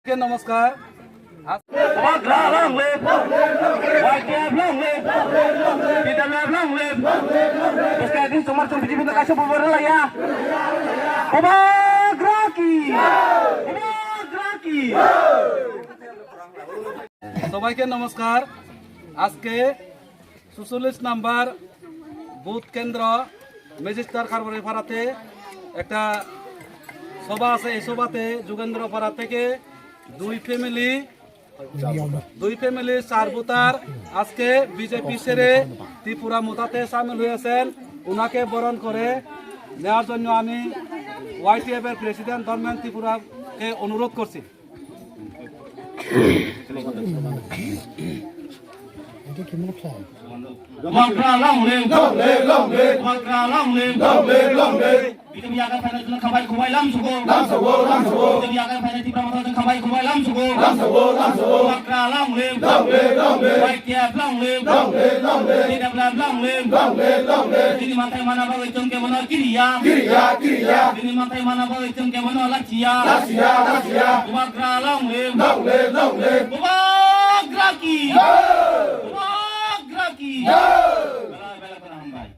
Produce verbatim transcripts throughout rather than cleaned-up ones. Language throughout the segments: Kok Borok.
Ke namaskar. Bubagra long live! Y T F long live! T W F long live! Bwskang din chwngmar chwng B J P no kaisa bubar laya. Bubagra ki! Bubagra ki! সবাইকে নমস্কার। আজকে চুচল্লিশ number booth কেন্দ্র ম্যাজিস্ট্রেট কারবারি পাড়াতে একটা সভা আছে। এই সভাতে যুগেন্দ্র পাড়া থেকে দুই ফ্যামিলি, দুই ফ্যামিলি চার ভোটার আজকে বিজেপি ছেড়ে ত্রিপুরা মোতাতে সামিল হয়েছেন। ওনাকে বরণ করে নেওয়ার জন্য আমি ওয়াইটিএফ এর প্রেসিডেন্ট ধর্মেন ত্রিপুরাকে অনুরোধ করছি। Bubagra long live! Long live, long live! Bubagra long live! Long live, long live! B J P yakai phaina chwng khabai khubai lamsugo. Lamsugo, lamsugo. B J P yakai phaina Tipra Motha chwng khabai khubai lamsugo. Lamsugo, lamsugo. Bubagra long live! Long live, long live! Y T F long live! Long live, long live! T W F long live! Long live, long live! Chini manthai mana bagwi chwng kebono kiriya. Kiriya, kiriya! Chini manthai mana bagwi chwng kebono lachiya. Lachiya, lachiya! Bubagra long live! Long live, long live! Bubagra ki! Jai! Bubagra ki! Jai! Belai, belai kheno hambai.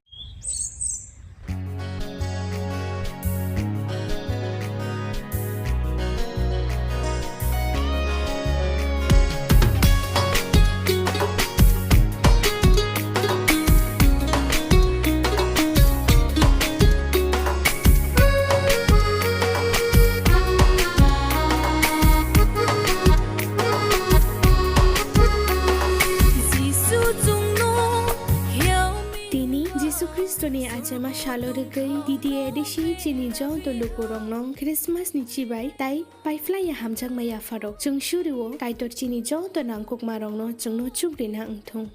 Tini Jisu Khristoni achaima salo rwgwi D D A D C chini joto lukurokno Christmas ni chibai tai paiphlaiya hamjakma yapharok. Chwng surio Kaitor chini joto nangkukmarokno chwngno chukrina wngthung.